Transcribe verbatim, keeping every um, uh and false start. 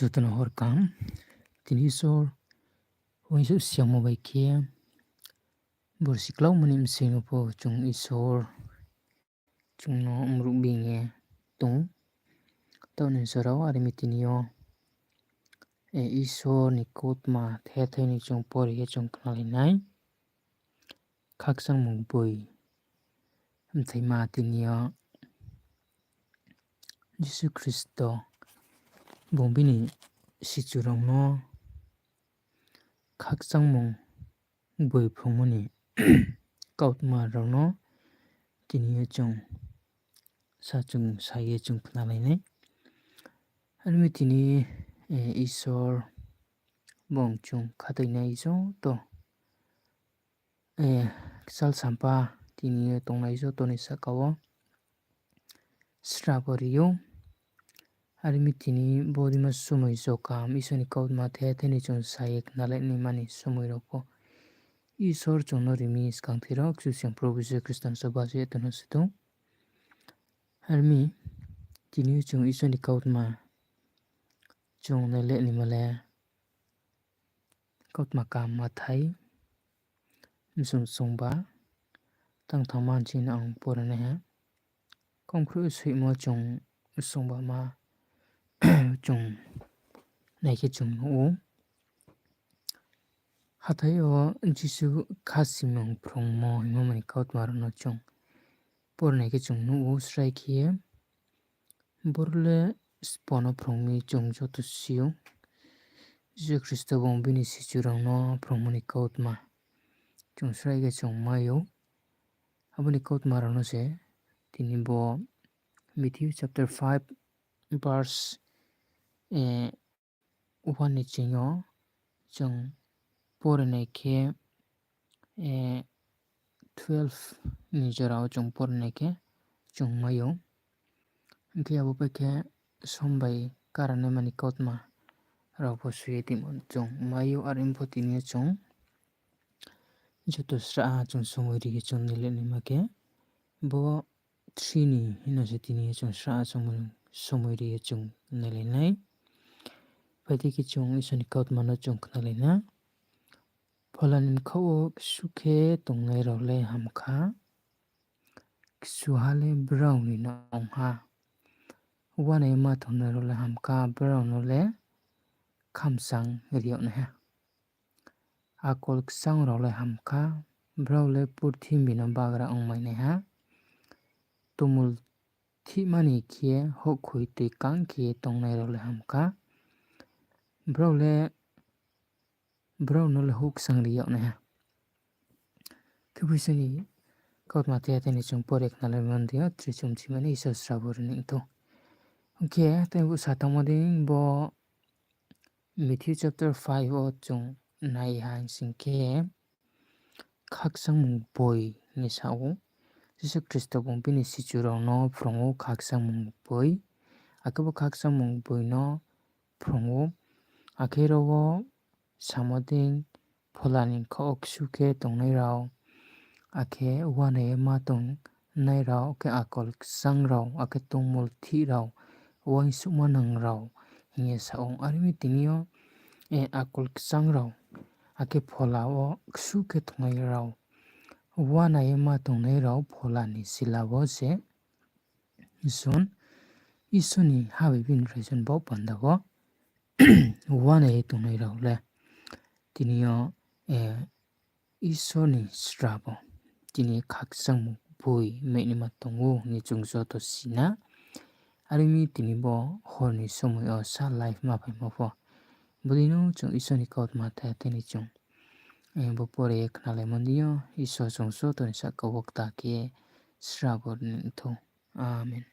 Joto no hor kaham. Tini Isor uaingsouh siamo bai khe, borsi klaumani bsing no pho chung Isor chung no mruh bing ye tong. Taoh ni jora wo are mi tini yo, e, Isor ni kautma thethai ni chung pore ye chung khnalai nai. Khakchangmung boi. Mthaima tini yo Jisu Khristo bung bini sichu rao no khakchangmung boi phrungmo ni kautma rao no tini yo chung sa chung sa ye chung khnalai nai. Are mi tini, e, Isor bung chung khathoinai joto, e, kchal sampha tini yo tongnai joto ni sahka wo srabo ri ou. Are mi tini bodima somoi jokam Isor ni kautma thethai ni chung sa ye khnalai naima ni somoi rao pho Isor chung no ri mi. Skangther wo Kchusoyang Probhu Jisu Khristo ni sahka wo se tongno se tong. Are mi tini yo chung Isor ni kautma chung nailai naima le kautma kaham Mathai bsung songba tang thangma nching no ang pore nai ha. Khomkhrouh soimo chung songba ma chung nai khe chung nuh ou. Hathái yo Jisu khasimung phrungmo hingmo ni kautma rao no chung pore nai khe chung nuh ou srai khe ye. Boro le sbo no phrung mi chung joto si ou. Jisu Khristo bung bini sichu rao no phrungmo ni kautma chung srai khe chung mai ou. Abo ni kautma rao no se tini bo Matthew chapter five verse, e, one ni ching yo chung pore nai khe, e, twelve ni jora wo chung pore nai khe chung mai ou. Hing khe abo pai khe som bai karanaima ni kautma rao pho soi ye timo chung mai ou, are pho tini yo chung joto srahha chung somoi ri ye chung nailai naima khe bo three ni hino se tini yo chung srahha chung somoi ri ye chung nailai nai. Phai di khe chung Isor ni kautma no chung khnalai na. Phola ni bkhaoh wo ksu khe tongnai rao le ham kha, kchuha le brao ni no ong ha. Uanaima tongnai rao le ham kha, brao no le khamsang ri yag nai ha. Akol kchang rao le ham kha, brao le purthimbi no bagra ongmai nai ha. Tumul thihma ni khe houhkhoi toi kang khe tongnai rao le ham kha, brao le, brao no le houhkchang ri yag nai ha. Khe bo Isor ni kautma thethai ni chung pore khnalai mandi yo, tre chung chimani Isor srabo ri ni thou. Hing khe tei bo sa tangmo dei bo Matthew chapter five wo chung nai ha hing sing khe, khakchangmung boi hing ye sa ou. Jisu Khristo bung bini sichu rao no phrung ou khakchangmung boi. Akhe bo khakchangmung boi no phrung ou. Akhe ro wo samo dei phola ni bkhaoh wo ksu khe tongnai rao, akhe uanaima tongnai rao, akhe akol kchang rao, akhe tongmul thih rao, uaingsouhma nang rao hing ye sa ou. Are mi tini yo, e, akol kchang rao, akhe phola wo ksu khe tongnai rao, uanaima tongnai rao phola ni sila wo se Isor, Isor ni ha bai bini raisa ni baoh panda wo uanai ye tongnai rao le tini yo, e, Isor ni srabo, tini khakchangmung boi mainaima tong ou hing ye chung joto si na. Are mi tini bo hor ni somoi yo sa live ma phaimo pho, bodei no chung Isor ni kautma thethai ni chung, e, bo pore ye khnalai mandi yo. Isor chung joto ni sahka wo kta khe srabo ri ni thou. Amen.